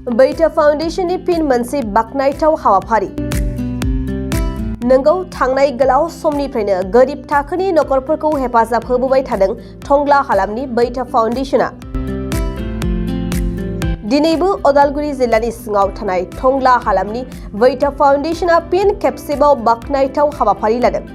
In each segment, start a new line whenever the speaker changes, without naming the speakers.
बैथा फाउन्डेशननि फिन मोनसे बाखनायथाव हाबाफारि। नंगौ, थांनाय गोलाव समनिफ्रायनो गोरिब थाखोनि नखरफोरखौ हेफाजाब होबोबाय थादों टंला हालामनि बैथा फाउन्डेशना। दिनैबो उदालगुरि जिल्लानि सिङाव थानाय टंला हालामनि बैथा फाउन्डेशना फिन खेबसेबाव बाखनायथाव हाबाफारि लादों।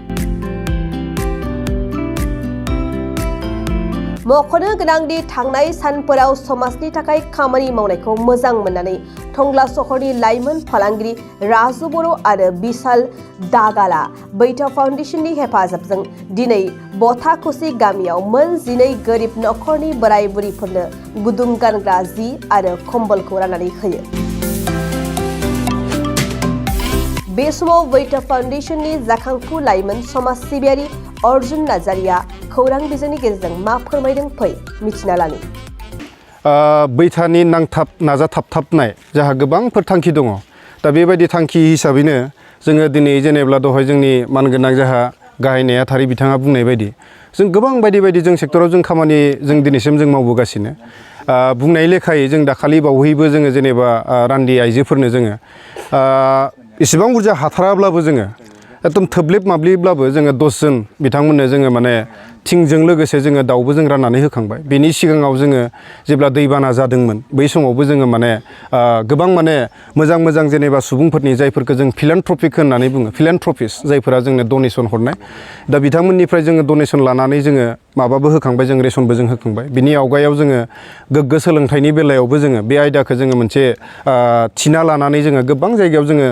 मख'नो गोनांदि थांनाय सानफोराव समाजनि थाखाय खामानि मावनायखौ मोजां मोननानै टंला सहरनि लाइमोन फालांगिरि राजु बर' आरो बिशाल दागाला बैथा फाउन्डेशननि हेफाजाबजों दिनै बथाकुसि गामियाव मोन 12 गोरिब नखरनि बोराय बुरिफोरनो गुदुं गानग्रा जि आरो कम्बलखौ राननानै होयो। बे समाव बैथा फाउन्डेशननि जाखांफु लाइमोन समाज सिबियारि अर्जुन नार्जारिया खौरां बिजोंनि गेजेरजों मा फोरमायदों फै मिथिना लानि।
बैथानि नांथाब नाजाथाबथाबनाय जोंहा गोबांफोर थांखि दङ। दा बेबायदि थांखि हिसाबैनो जोङो दिनै जेनेब्ला दहाय जोंनि मानगोनां जोंहा गाहाय नेहाथारि बिथाङा बुंनाय बायदि जों गोबां बायदि जों सेक्टराव जों खामानि जों दिनैसिम जों मावबोगासिनो। बुंनाय लेखायै जों दाखालि बावैबो जोङो जेनेबा रान्दि आइजोफोरनो जोङो इसेबां बुरजा हाथाराब्लाबो जोङो एकदम थोब्लेब माब्लिब्लाबो जोङो 10 जन बिथांमोननो जोङो माने थिंजों लोगोसे जोङो दाउबो जों राननानै होखांबाय। बेनि सिगाङाव जोङो जेब्ला दैबाना जादोंमोन बै समावबो जोङो माने गोबां माने मोजां जेनेबा सुबुंफोरनि जायफोरखौ जों फिलान्थ्रपिक होननानै बुङो, फिलान्थ्रपिस्ट जायफोरा जोंनो डनेसन हरनाय, दा बिथांमोननिफ्राय जोङो डनेसन लानानै जोङो माबाबो होखांबाय, जों रेसनबो जों होखांबाय। बिनि आवगायाव जोङो गोग्गो सोलोंथाइनि बेलायावबो जोङो बे आयदाखौ जोङो मोनसे थिना लानानै जोङो गोबां जायगायाव जोङो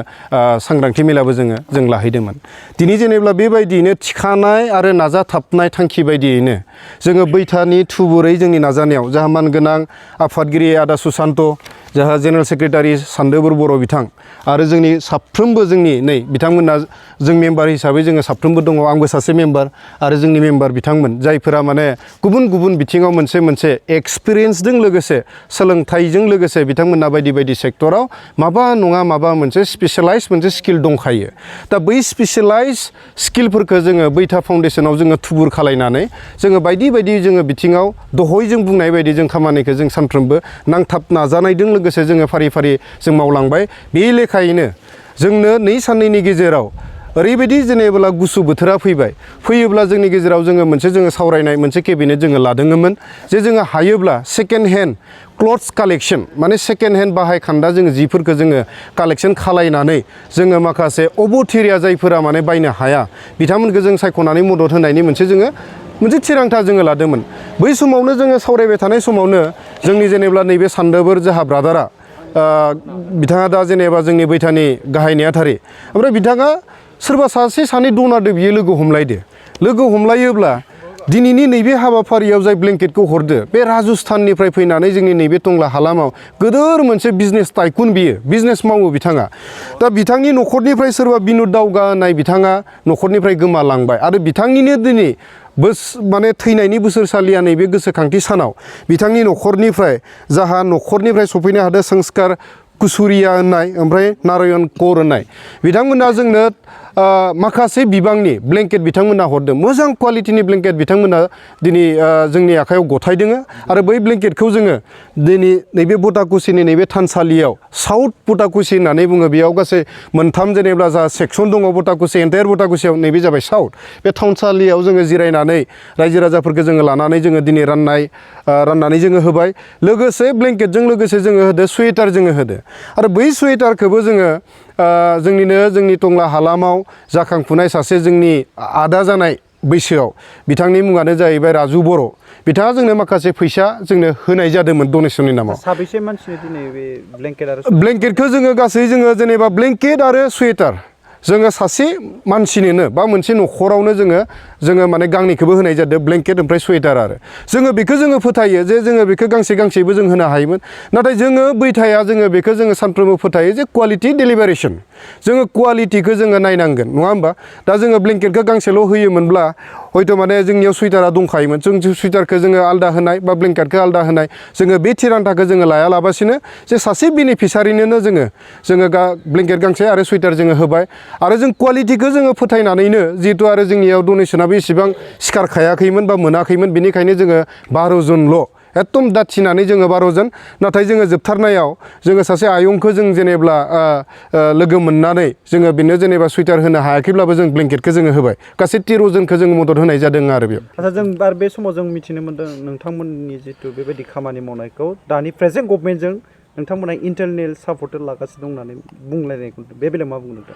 सांग्रांथि मेलाबो जों लाहैदोंमोन। दिनै जेनेब्ला बेबायदियैनो थिखानाय आरो नाजाथाबनाय थांखि बायदियैनो जोङो बैथानि थुबुरै जोंनि नाजानायाव जाहा मानगोनां आफादगिरि आदा सुशान्त, जाहा जेनेरेल सेक्रेटारि सान्दोबर बर' बिथां आरो जोंनि साफ्रोमबो जोंनि नै बिथांमोना जों मेम्बार हिसाबै जोङो साफ्रोमबो दङ। आंबो सासे मेम्बार आरो जोंनि मेम्बार बिथांमोन जायफोरा माने गुबुन बिथिङाव मोनसे एक्सपिरियेन्सजों लोगोसे सोलोंथाइजों लोगोसे बिथांमोना बायदि सेक्टराव माबा नङा माबा मोनसे स्पेशलाइज मोनसे स्किल दंखायो। दा बै स्पेशलाइज स्किलफोरखौ जोङो बैथा फाउन्डेसनाव जोङो थुबुर खालायनानै जोङो बायदि जोङो बिथिङाव दहय जों बुंनाय बायदि जों खामानिखौ जों सानफ्रोमबो नांथाब नाजानायजों लोगोसे जोङो फारि जों मावलांबाय। बे लेखायैनो जोंनो 2 साननि गेजेराव ओरैबायदि जेनेबा गुसु बोथोरा फैयोब्ला जोंनि गेजेराव जोङो मोनसे सावरायनाय मोनसे केबिनेट जोङो लादोंमोन जे जोङो हायोब्ला सेकेन्ड हेन्ड क्लथ्स कालेक्शन माने सेकेन्ड हेन्ड बाहायखान्दा जोङो जिफोरखौ जोङो कालेक्शन खालायनानै जोङो माखासे अबथिरिया जायफोरा माने बायनो हाया बिथांमोनखौ जों सायख'नानै मदद होनायनि मोनसे थिरांथा जोङो लादोंमोन। बै समावनो जोङो सावरायबाय थानाय समावनो जोंनि जेनेबा नैबे सान्दोबर जोंहा ब्रादारा बिथाङा दा जेनेबा जोंनि बैथानि गाहाय नेहाथारि, ओमफ्राय बिथाङा सोरबा सासे सानै डनारदो बियो लोगो हमलायोब्ला दिनैनि नैबे हाबाफारियाव जाय ब्लेंकेटखौ हरदो बे राजस्थाननिफ्राय फैनानै जोंनि नैबे टंला हालामाव गोदोर मोनसे बिजनेस टाइकुन, बियो बिजनेस मावो बिथाङा। दा बिथांनि न'खरनिफ्राय सोरबा बिनुद दावगा होननाय बिथाङा न'खरनिफ्राय गोमालांबाय आरो बिथांनिनो दिनै माने थैनायनि बोसोरसालिया नैबे गोसोखांथि सानाव बिथांनि न'खरनिफ्राय सफैनो हादों संस्कार कुसुरिया होननाय ओमफ्राय नारायण कौर होननाय बिथांमोना जोंनो माखासे बिबांनि ब्लेंकेट बिथांमोना हरदों। मोजां क्वालिटिनि ब्लेंकेट बिथांमोना दिनै जोंनि आखायाव गथायदों आरो बै ब्लेंकेटखौ जोङो दिनै नैबे बटाकुसिनि नैबे थानसालियाव साउथ बटाकुसि होननानै बुङो, बेयाव गासै 3 जेनेबा जा सेक्सन दङ बटाकुसि, एन्टायार बटाकुसियाव नैबे जाबाय साउथ। बे थानसालियाव जोङो जिरायनानै रायजो राजाफोरखौ जोङो लानानै जोङो दिनै राननानै जोङो होबाय। लोगोसे ब्लेंकेटजों लोगोसे जोङो होदो सुवेटार जोङो होदो आरो बै सुवेटारखौबो जोङो जोंनि टंला हालामाव जाखांफुनाय सासे जोंनि आदा जानाय बैसोआव बिथांनि मुङानो जाहैबाय राजु बर', बिथाङा जोंनो माखासे फैसा जोंनो होनाय जादोंमोन डनेसननि नामाव।
साबेसे मानसिनि दिनै बे
ब्लेंकेटखौ जोङो गासै जोङो जेनेबा ब्लेंकेट आरो सुवेटार जोङो सासे मानसिनोनो बा मोनसे न'खरावनो जोङो माने गांनैखौबो होनाय जादों, ब्लेंकेट ओमफ्राय सुवेटार आरो जोङो बेखौ जोङो फोथायो जे जोङो बेखौ गांसेबो जों होनो हायोमोन। नाथाय जोङो बैथाया जोङो बेखौ जोङो सानफ्रोमबो फोथायो जे क्वालिटि डेलिभारेसन, जोङो क्वालिटिखौ जोङो नायनांगोन, नङा होमबा? दा जोङो ब्लेंकेटखौ गांसेल' होयोमोनब्ला हयथ' माने जोंनियाव सुवेटारा दंखायोमोन, जों सुवेटारखौ जोङो आलदा होनाय बा ब्लेंकेटखौ आलदा होनाय जोङो बे थिरांथाखौ जोङो लायालाबासिनो जे सासे बेनिफिसारिनोनो जोङो ब्लेंकेट गांसे आरो सुवेटार जोङो होबाय आरो जों क्वालिटिखौ जोङो फोथायनानैनो जिहेतु आरो जोंनियाव डनेसनाबो इसेबां सिखारखायाखैमोन बा मोनाखैमोन, बेनिखायनो जोङो 12 जनल' एकदम दाथिनानै जोङो 12 जन नाथाय जोङो जोबथारनायाव जोङो सासे आयंखौ जों जेनेब्ला लोगो मोननानै जोङो बिनो जेनेबा सुइटार होनो हायाखैब्लाबो जों ब्लेंकेटखौ जोङो होबाय गासै 13 जनखौ जोङो मदद होनाय जादों आरो बेयाव।
आচ্ছা जों आरो बे समाव जों मिथिनो मोन्दों नोंथांमोननि जितु बेबायदि खामानि मावनायखौ दानि प्रेजेन्ट गभर्नमेन्टजों नोंथांमोना इन्टारनेल सापर्ट लागासिनो दं होननानै बुंलायनायखौ बे बेलायाव मा बुंनो नोंथां?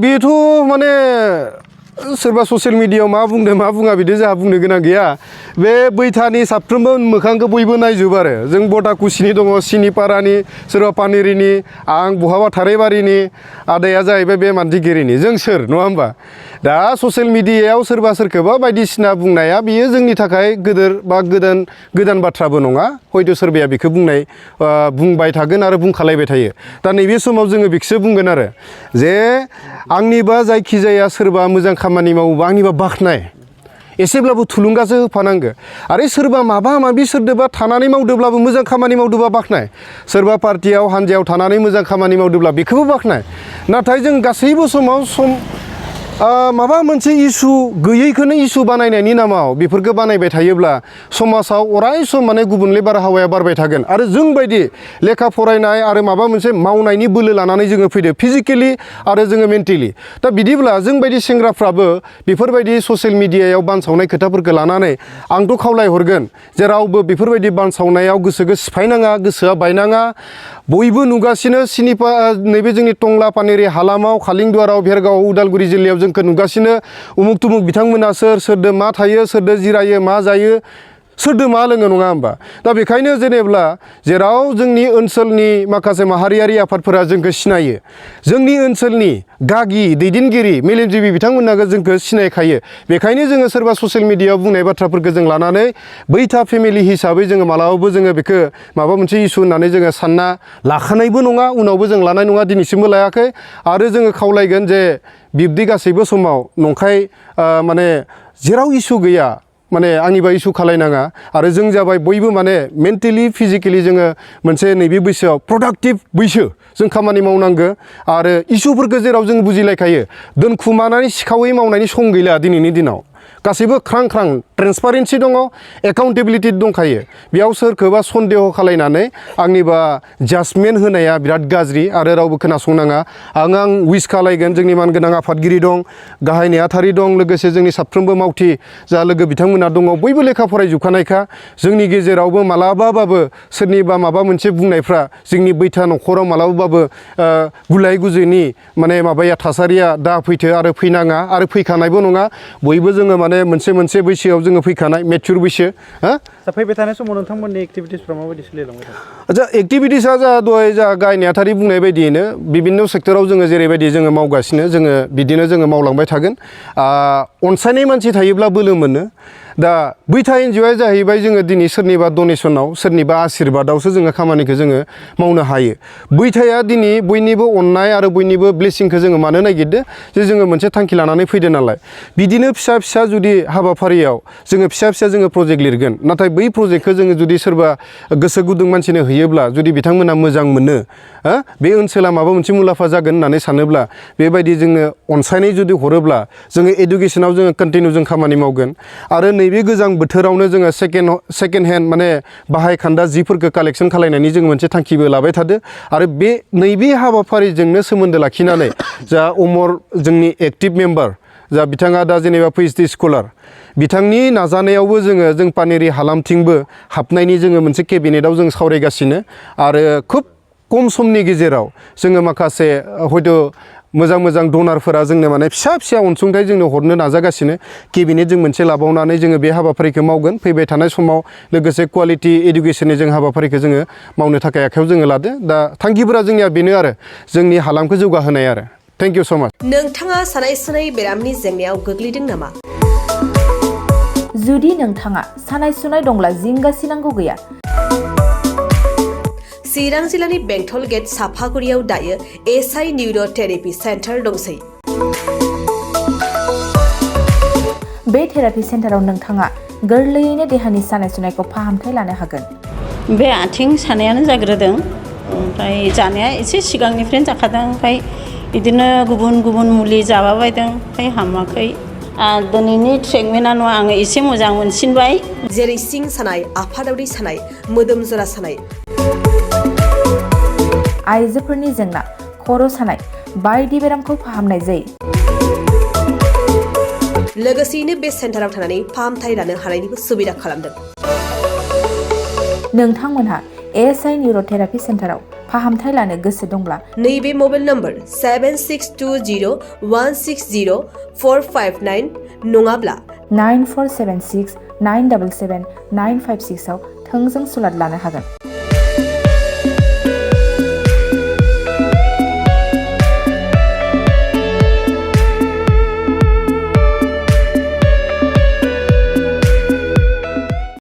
बेथ' माने सोरबा ससियेल मिडियायाव मा बुंदों मा बुङा बिदि जोंहा बुंनो गोनां गैया। बे बैथानि साफ्रोमबो मोखांखौ बयबो नायजोबो आरो जों बटाकुसिनि दङ सिनिपारानि सोरबा पानेरिनि आं बहाबा थाराइबारिनि आदाया जाहैबाय बे मान्थिगिरिनि जों सोर नङा होमबा दा ससियेल मिडियायाव सोरबा सोरखौबा बायदिसिना बुंनाया बियो जोंनि थाखाय गोदोर बा गोदान बाथ्राबो नङा हयथ' सोरबाया बेखौ बुंबाय थागोन आरो बुंखालायबाय थायो। दा नैबे समाव जोङो बेखौसो बुंगोन आरो जे आंनिबा जायखिजाया सोरबा मोजां खामानि मावोबा आंनिबा बाख्नाय एसेब्लाबो थुलुंगासो होफानांगो आरो सोरबा माबा माबि सोरदोबा थानानै मावदोब्लाबो मोजां खामानि मावदोबा बाख्नाय सोरबा पार्टियाव हान्जायाव थानानै मोजां खामानि मावदोब्ला बेखौबो बाख्नाय नाथाय जों गासैबो समाव माबा मोनसे इसु गैयैखौनो इसु बानायनायनि नामाव बेफोरखौ बानायबाय थायोब्ला समाजाव अराय सम माने गुबुनले बारहावाया बारबाय थागोन आरो जों बायदि लेखा फरायनाय आरो माबा मोनसे मावनायनि बोलो लानानै जोङो फैदो फिजिकेलि आरो जोङो मेन्टेलि दा बिदिब्ला जों बायदि सेंग्राफ्राबो बेफोरबायदि ससियेल मिडियायाव बानसावनाय खोथाफोरखौ लानानै आंथ' खावलायहरगोन जे रावबो बेफोरबायदि बानसावनायाव गोसोखौ सिफायनाङा गोसोआ बायनाङा बयबो नुगासिनो नैबे जोंनि टंला पानेरि हालामाव खालिंदुवाराव भेरगाव उदालगुरि जिल्लायाव जोंखौ नुगासिनो उमुक तुमुक बिथांमोना सोरदो मा थायो सोरदो जिरायो मा जायो सोरदो मा लोङो नङा होमबा दा बेखायनो जेनेब्ला जेराव जोंनि ओनसोलनि माखासे माहारियारि आफादफोरा जोंखौ सिनायो जोंनि ओनसोलनि गागि दैदेनगिरि मेलेमजिबि बिथांमोनहा जोंखौ सिनायखायो बेखायनो जोङो सोरबा ससियेल मिडियायाव बुंनाय बाथ्राफोरखौ जों लानानै बैथा फेमिलि हिसाबै जोङो मालाबाबो जोङो बेखौ माबा मोनसे इसु होननानै जोङो सानना लाखानायबो नङा उनावबो जों लानाय नङा दिनैसिमबो लायाखै आरो जोङो खावलायगोन जे बिब्दि गासैबो समाव नंखाय माने जेराव इसु गैया माने आंनिबा इसु खालायनाङा आरो जों जाबाय बयबो माने मेन्टेलि फिजिकेलि जोङो मोनसे नैबे बैसोआव प्रडाक्टिभ बैसो जों खामानि मावनांगो आरो इसुफोरखौ जेराव जों बुजिलायखायो दोनखुमानानै सिखावै मावनायनि सम गैला दिनैनि दिनाव गासैबो ख्रां ख्रां ट्रेन्सपारेन्सि दङ एकाउन्टेबिलिटि दंखायो बेयाव सोरखौबा सन्देह खालायनानै आंनिबा जाजमेन्ट होनाया बिराद गाज्रि आरो रावबो खोनासंनाङा आं उइस खालायगोन जोंनि मानगोनां आफादगिरि दं गाहाय नेहाथारि दं लोगोसे जोंनि साफ्रोमबो मावथि जा लोगो बिथांमोना दङ बयबो लेखा फरायजोबखानायखा जोंनि गेजेरावबो मालाबाबाबो सोरनिबा माबा मोनसे बुंनायफ्रा जोंनि बैथा न'खराव मालाबाबाबो गुलाय गुजायनि माने माबाया थासारिया दा फैथो आरो फैनाङा आरो फैखानायबो नङा बयबो जोङो माने मोनसे बैसोआव जोङो फैखानाय मेचुर बैसो
दा फैबाय थानाय समाव नोंथांमोननि एक्टिभिटिसफ्रा माबायदि सोलिलांबाय थादों?
आच्चा एक्टिभिटिसा दहाय गाहाय नेहाथारि बुंनाय बायदियैनो बिभिन्न सेक्टराव जोङो जेरैबायदि जोङो मावगासिनो जोङो बिदिनो जोङो मावलांबाय थागोन अनसायनाय मानसि थायोब्ला बोलो मोनो दा बैथा एनजिअ'आ जाहैबाय जोङो दिनै सोरनिबा डनेसनाव सोरनिबा आशीर्बादावसो जोङो खामानिखौ जोङो मावनो हायो बैथाया दिनै बयनिबो अननाय आरो बयनिबो ब्लेसिंखौ जोङो मानो नागिरदो जे जोङो मोनसे थांखि लानानै फैदो नालाय बिदिनो फिसा फिसा जुदि हाबाफारियाव जोङो फिसा जोङो प्रजेक्ट लिरगोन नाथाय बै प्रजेक्टखौ जोङो जुदि सोरबा गोसो गुदुं मानसिनो होयोब्ला जुदि बिथांमोना मोजां मोनो बे ओनसोला माबा मोनसे मुलाम्फा जागोन होननानै सानोब्ला बेबायदि जोङो अनसायनाय जुदि हरोब्ला जोङो एडुकेसनाव जोङो कन्टिनिउ जों खामानि मावगोन आरो नैबे गोजां बोथोरावनो जोङो सेकेन्ड हेन्ड माने बाहायखान्दा जिफोरखौ कालेक्सन खालायनायनि जों मोनसे थांखिबो लाबाय थादो आरो नैबे हाबाफारिजोंनो सोमोन्दो लाखिनानै जा अमर जोंनि एक्टिभ मेम्बार जा बिथाङा दा जेनेबा पिएइचडि स्कलार बिथांनि नाजानायावबो जों पानेरि हालामथिंबो हाबनायनि जोङो मोनसे केबिनेटआव जों सावरायगासिनो आरो खोब खम समनि गेजेराव जोङो माखासे हयथ' मोजां डनारफोरा जोंनो माने फिसा अनसुंथाइ जोंनो हरनो नाजागासिनो केबिनेट जों मोनसे लाबावनानै जोङो बे हाबाफारिखौ मावगोन फैबाय थानाय समाव लोगोसे क्वालिटि इडुकेसननि जों हाबाफारिखौ जोङो मावनो थाखाय आखायाव जोङो लादो दा थांखिफोरा जोंनिया बेनो आरो जोंनि हालामखौ जौगाहोनाय आरो थेंक इउ स' माच
नोंथाङा सानाय सुनाय बेरामनि जेंनायाव गोग्लैदों नामा
जुदि नोंथाङा सानाय सुनाय दंब्ला जिंगासिनांगौ गैया
चिरां जिल्लानि बेंटल गेट साफागुरियाव दायो एसआइ निउर' थेरापि सेन्टार दंसै
बे थेरापि सेन्टाराव नोंथाङा गोरलैयैनो देहानि सानाय सुनायखौ फाहामथाय लानो हागोन
बे आथिं सानायानो जाग्रोदों ओमफ्राय जानाया एसे सिगांनिफ्रायनो जाखादों ओमफ्राय बिदिनो गुबुन मुलि जाबाय बायदों ओमफ्राय हामाखै दिनैनि ट्रिटमेन्टआ आङो एसे मोजां मोनसिनबाय
जेरै सिं सानाय आफादावरि सानाय मोदोम जरा सानाय
आइजोफोरनि जेंना खर' सानाय बायदि बेरामखौ फाहामनाय जायो
लोगोसेयैनो बे सेन्टाराव थानानै फाहामथाय लानो हानायनिबो सुबिदा खालामदों
नोंथांमोनहा ASI निउर'थेरापि सेन्टाराव फाहामथाय लानो गोसो दंब्ला
नैबे मबाइल नम्बर 7620160459 नङाब्ला
9476 977 956 आव थोंजों सुलाद लानो हागोन